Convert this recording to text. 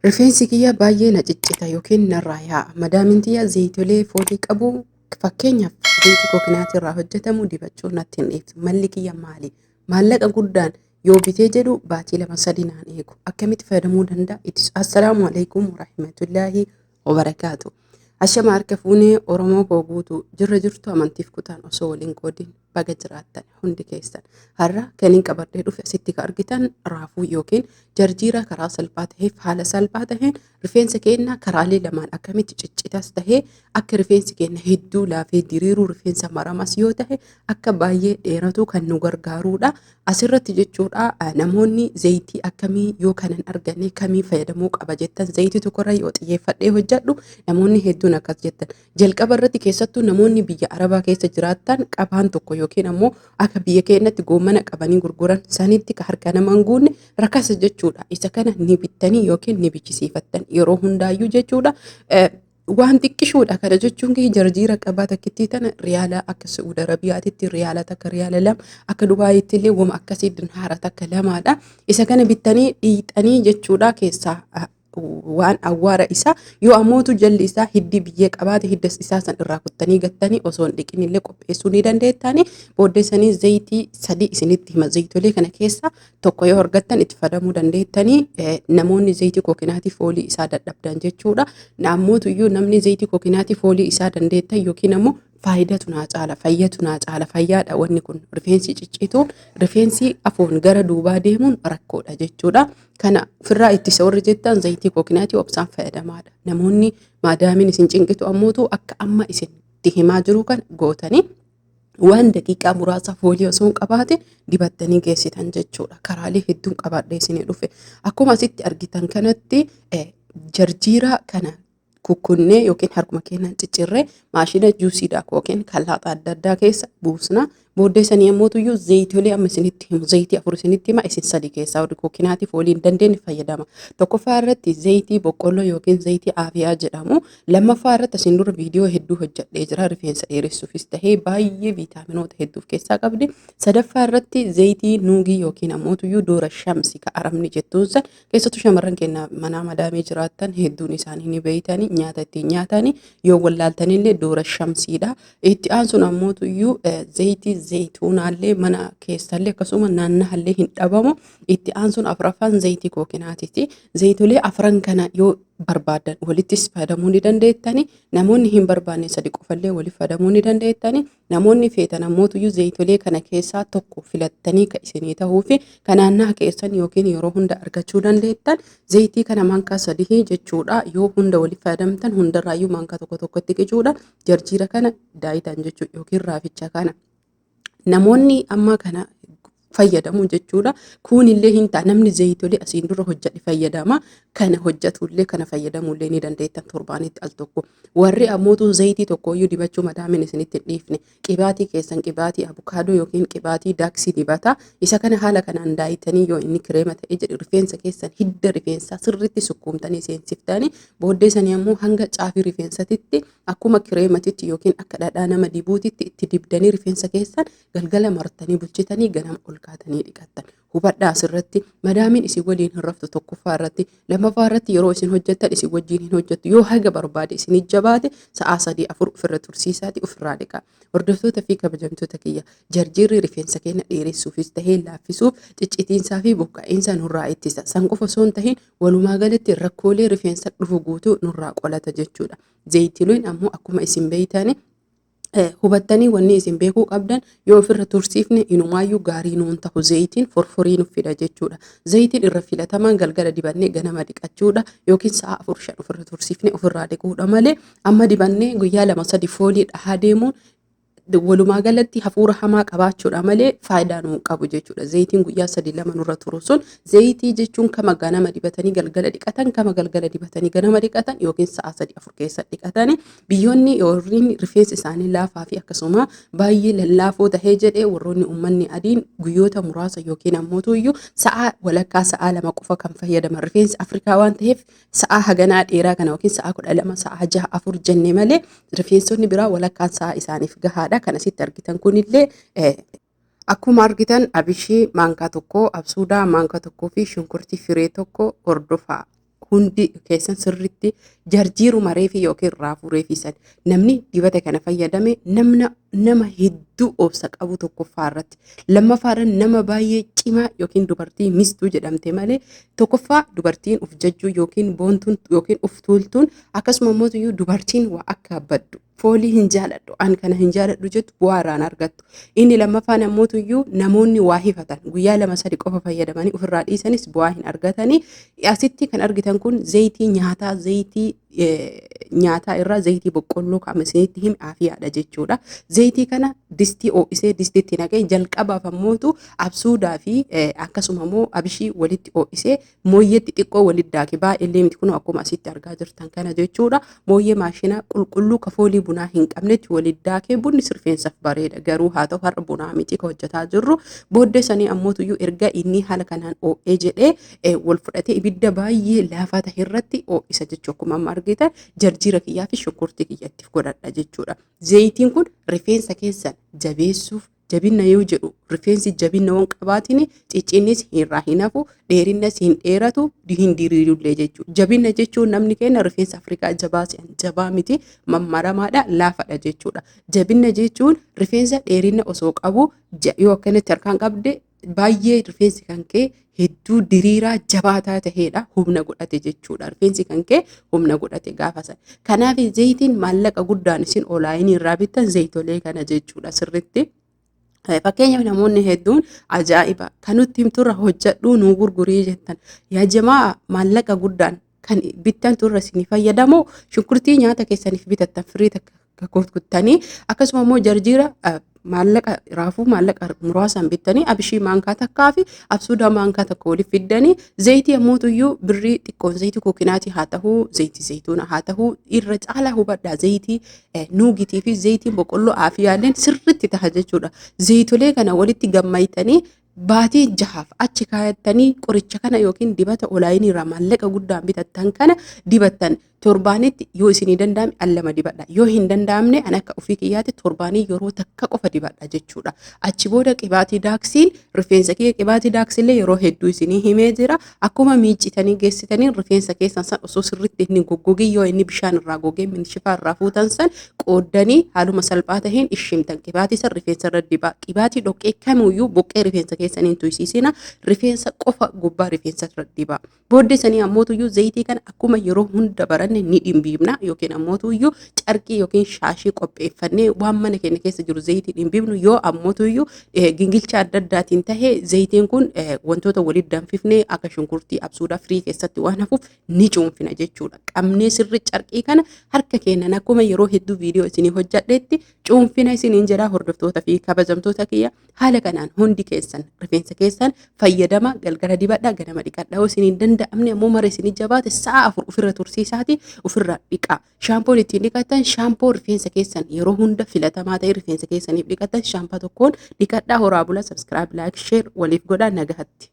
Rifeensi kiyya baay'ee na ciccita yookiin narraa yaa'a. Madaamiin tiyya zayitolee foolii qabu, fakkeenyaaf zayitii kokonaatii irraa hojjetamu dibachuu natti hin dhiiftu. Malli kiyya maali? Maallaqa guddaan yoo bitee jedhu baatii 2 3 naan eegu. Akkamitti fayyadamuu danda'a? Itti Assalaamu alaikum warahmatullaahi wabarakaatu. Ashama, harka fuunee Oromoo koo guutuu, jirra jirtu, amantiif kutaan osoo waliin qoodin, baga jiraattan hundi keessan. Har'a kan hin qabadhee dhufe, asitti kan argitan, raafuu yookiin jarjiira karaa salphaa ta'eef haala salphaa taheen rifeensa keenya karaalee lamaan akkamitti ciccitas tahee, akka rifeensi keenya hedduu laafee diriiruu, rifeensa maramas yoo tahe akka baay'ee dheeratu kan nu gargaaruudha. Asirratti jechuudha, namoonni zayitii akkamii yoo kanan arganne kamii fayyadamuu qaba jettan, zayitii tokkorra yoo xiyyeeffadhee hojjedhu namoonni hedduun akkas jettan. Jalqaba irratti keessattuu namoonni biyya Arabaa keessa jiraattan, qabaan tokko yookiin ammoo akka biyya keenyatti goommana qabanii gurguran sanitti ka harka nama hin guunne rakasa jechuudha. Isa kana ni bittanii yookiin ni bichisiifattan yeroo hundaayyuu jechuudha. Waan xiqqishuudha kana jechuun kee jarjiira qabaa takkittii tana riyaala akka Sa'uud Arabiyaatitti riyaala 1, riyaala 2, akka Dubaayitti illee wama akkasii dinhaara 1 lamaadha. Isa kana bittanii dhiixanii jechuudha, keessaa waan awwaara isaa yoo ammootu jalli isaa hiddi biyyee qabaate hidda isaa san irraa kuttanii gattanii osoo hin dhiqin illee qopheessuu ni dandeettanii. Booddee sanii zayitii sadi isinitti hima. Zayitolee kana keessa tokko yoo argattan itti fayyadamuu dandeettanii. Namoonni zayitii kokonaatii foolii isaa dadhabdan jechuudha. Nammootuyyuu namni zayitii kokonaatii foolii isaa dandeettan yookiin ammoo faayidatu naa caala, fayyatu naa caala, fayyaadha wanni kun, rifeensi ciccituun, rifeensi afoon gara duubaa deemuun rakkoodha jechuudha. Kana ofirraa ittisa warri jettan zayitii kokonaatii obsaan fayyadamaadha. Namoonni maadaamiin isin cinqitu ammootu akka amma isin itti himaa jiru kan gootanii waan daqiiqaa muraasa foolii osoo hin qabaate dibattanii geessitan jechuudha. Karaalee hedduun qabadhee isinii dhufe. Akkuma asitti argitan kanatti jarjiira kana kukkunnee yookiin harkuma keenyaan ciccirree maashina juusiidhaa yookiin kalaaxa adda addaa keessa buusna. Booddee sanii ammoo tuyyuu zayitolee amma isinitti himu, zayitii afur isinitti hima, isin sadi keessaa warri kokonaatii foolii hin dandeenye fayyadama. Tokkoffaa irratti zayitii boqqolloo yookiin zayitii aafiyaa jedhamu. Lammaffaa irratti asiin dura viidiyoo hedduu hojjedhee jira, rifeensa dheeressuufis tahee baay'ee viitaaminoota hedduu of keessaa qabdi. Sadaffaa irratti zayitii nuugii yookiin ammoo tuyyuu doora shamsi ka arabni jettuun san, keessattuu shamarran keenya manaa madaamii jiraattan hedduun isaanii ni beeytanii, nyaata ittiin nyaatanii yoo wallaaltanillee doora shamsiidha. Itti aansuun ammoo tuyyuu zayitii zayituunaallee mana keessallee akkasuma naannahallee hin dhabamu. Itti aansuun afuraffaan zayitii kookinaatiiti. Zayitolee afran kana yoo barbaadan walittis fayyadamuu ni dandeettani. Namoonni hin barbaanne sadi qofallee walitti fayyadamuu ni dandeettani. Namoonni feetan ammoo tuyyuu zayitolee kana keessaa tokko filattanii kan isinii ta'uu fi kan naannaa keessan yookiin yeroo hunda argachuu dandeettan zayitii kana maankaa sadii jechuudha. Yoo hunda walitti fayyadamtan hundarraayyuu maankaa tokko tokkotti qicuudha. Jarjiira kana daayitan jechuudha yookiin raaficha kana. Namoonni amma kana fayyadamu jechuudha. Kuunillee hin ta'a, namni zayitolee asiin dura hojjedhe fayyadama. Kana hojjetullee kana fayyadamullee ni dandeettan torbaanitti al tokko. Warri ammootu zayitii tokkoyyuu dibachuu madaamiin isinitti hin dhiifne. Qibaatii keessan, qibaatii abukaadoo yookiin qibaatii daaksii dibata. Isa kana haala kanaan daayitanii, yoo inni kireema ta'e jedhe rifeensa keessan hidda rifeensaa sirriitti sukkuumtanii seensiftanii, booddee sanii ammoo hanga caafii rifeensatitti akkuma kireematitti yookiin akka dhadhaa nama dibuutitti itti dibdanii rifeensa keessan galgala martanii bulchitanii ganama ol kaatanii dhiqattan. Hubadhaa, asirratti madaamiin isin waliin hin raftu tokkoffaa irratti, lammaffaa irratti yeroo isin hojjettan isin wajjin hin hojjettu. Yoo haga barbaade isin jabaate sa'aa 3 4 ofirra tursiisaati ofirraa dhiqaa. Hordoftoota fi kabajamtoota kiyya, jarjiirri rifeensa keenya dheeressuufis tahee laaffisuuf, ciccitiinsaa fi buqqa'iinsa nurraa ittisa. San qofa osoo hin tahin walumaa galatti rakkoolee rifeensa dhufu guutuu nurraa qolata jechuudha. Zayitiileen ammoo akkuma isin beeytani hubattanii, wanni isin beekuu qabdan yoo ofirra tursiifne inumaayyuu gaarii nuun tahu, zayitiin forforii nuuf fida jechuudha. Zayitiin irra filatamaan galgala dibannee ganama dhiqachuudha yookiin sa'a 4 5 ofirra tursiifne ofirraa dhiquudha malee amma dibannee guyyaa 2 3 foolii dhahaa deemuun walumaa galatti hafuura hamaa qabaachuudha malee faayidaa nuu qabu jechuudha. Zayitiin guyyaa 3 2 nurra turu sun, zayitii jechuun kama ganama dibatanii galgala dhiqatan, kama galgala dibatanii ganama dhiqatan yookiin sa'a 3 4 keessa dhiqatanii, biyyoonni warreen rifeensi isaanii laafaa fi akkasuma baay'ee lallaafoo tahee jedhee, warroonni uummanni adiin guyyoota muraasa yookiin ammoo iyyuu sa'a walakkaa, sa'a 2 qofa kan fayyadaman. Rifeensi Afrikaa waan ta'eef sa'a haganaa dheeraa kana yookiin sa'a 12, sa'a 6, 4 jenne malee rifeensonni biraa walakkaan sa'a isaaniif gahaadha. Kan asitti argitan kunillee akkuma argitan abishii maankaa 1, absuudaa maankaa 1 fi shunkurtii firee 1 hordofaa. Hundi keessan sirriitti jarjiiruma reefii yookiin raafuu reefii san namni dibata kana fayyadame namna nama hedduu obsa qabu tokkoffaa irratti, lammaffaadhaan nama baay'ee cimaa yookiin dubartii mistuu jedhamte malee, tokkoffaa dubartiin uf jajjuu yookiin boontuun yookiin uf tuultuun, akkasuma immoo dubartiin waa akka baddu foolii hin jaaladhu, an kana hin jaaladhu jettu bu'aa irraan argattu. Inni lammaffaan ammootuyyuu namoonni waa hifatan guyyaa 2 3 qofa fayyadamanii ofirraa dhiisanis bu'aa hin argatanii. Asitti kan argitan kun zayitii nyaataa, zayitii nyaataa irraa zayitii boqqolloo kan isinitti hime afiyaadha jechuudha. Zayitii kana distii ho'isee distiitti naqee, jalqabaaf ammootu absuudaa fi akkasuma immoo abishii walitti ho'isee mooyyeetti xiqqoo walitti daake, baay'eellee miti, kun akkuma asitti argaa jirtan kana jechuudha. Mooyyee maashina qulqulluu kafoolii bunaa hin qabnetti walitti daakee. Bunni rifeensaaf bareeda, garuu haa ta'u har'a bunaa miti ka hojjetaa jirru. Booddee sanii ammootuyyuu erga inni haala kanaan ho'ee jedhee wal fudhatee ibidda baay'ee laafaa ta'e irratti ho'isa jechuudha. Akkuma amma argitan jarjiira kiyyaa fi shunkurtii kiyyatti godhadha jechuudha. Zayitiin kun rifeensa keessan jabeessuuf, jabina yoo jedhu rifeensi jabina waan qabaatiin ciccinnis irraa hin hafu, dheerinnas hin dheeratu, hin diriirullee jechuudha. Jabina jechuun namni keenya rifeensa Afrikaa jabaa se'an, jabaa miti, mammaramaadha, laafadha jechuudha. Jabina jechuun rifeensa dheerina osoo qabu yoo akkanatti harkaan qabde baay'ee rifeensi kan kee hedduu diriiraa jabaataa ta'edha, humna godhate jechuudha. Rifeensi kan kee humna godhate gaafa sana. Kanaaf zayitiin maallaqa guddaan isin onlineii irraa bittan zayitolee kana jechuudha sirritti. Fakkeenyaaf namoonni hedduun "Ajaa'iba, kan nutti himturra hojjedhuu nuu gurgurii" jettan. Yaa jamaa, maallaqa guddaan kan bittan turre isin fayyadamu, shunkurtii nyaata keessaniif bitattan firii takka kuttanii, akkasuma immoo jarjiira maallaqa raafuu maallaqa muraasaan bittanii, abishii maankaa takkaa fi absuudaa maankaa tokko waliif fiddanii, zayitii ammoo birrii xiqqoon zayitii coconutii haa ta'uu, zayitii zayituuna haa ta'uu, irra caalaa hubadhaa, zayitii nuugitii fi zayitiin boqqolloo aafiyaaleen sirritti taha jechuudha. Zayitolee kana walitti gammaytanii baatii 6f achi kaayattanii, qoricha kana yookiin dibata onlineii irraa maallaqa guddaan bitattan kana dibattan, torbaanitti yoo isinii danda'ame al lama dibadha. Yoo hin danda'amne an akka ofii kiyyaatti torbaanii yeroo takka qofa dibadha jechuudha. Achi booda qibaatii daaksiin rifeensa kiyya, qibaatii daaksillee yeroo hedduu isinii himee jira. Akkuma miiccitanii geessitanii rifeensa keessan san osoo sirriitti inni goggogii, yoo inni bishaan irraa gogee minshifaa irraa fuutan san qooddanii haaluma salphaa taheen ishimtan, qibaatii san rifeensa irra dibaa. Qibaatii dhoqqee kamiyyuu buqqee rifeensa keessaniin tuysiisina, rifeensa qofa gubbaa rifeensa irra dibaa. Booddee sanii ammootuyyuu zayitii kana akkuma yeroo hunda baranne ni dhimbiibna, yookiin ammootuyyuu carqii yookiin shaashii qopheeffannee waan mana keenya keessa jiru zayitii dhimbiibnu. Yoo ammootuyyuu gingilcha adda addaatiin tahee zayitiin kun wantoota walitti danfifnee akka shunkurtii, absuudaa firii keessatti waan hafuuf ni cuunfina jechuudha. Qabnee sirri carqii kana harka keenyan akkuma yeroo hedduu viidiyoo isinii hojjadheetti cuunfina isiniin jedhaa. Hordoftoota fi kabajamtoota kiyya, haala kanaan hundi keessan rifeensa keessan fayyadama. Galgala dibadhaa, ganama dhiqadhaa. Yoo isiniin danda'amne ammoo mara isinii jabaate sa'a 4 ofirra tursiisaati ofirra dhiqaa. Shaampoon ittiin dhiqatan shaampoo rifeensa keessan yeroo hunda filatamaa ta'e rifeensa keessaniif dhiqatan shaampaa tokkoon dhiqadhaa. Horaa bula. Subscribe, like, share waliif godhaa. Nagahatti.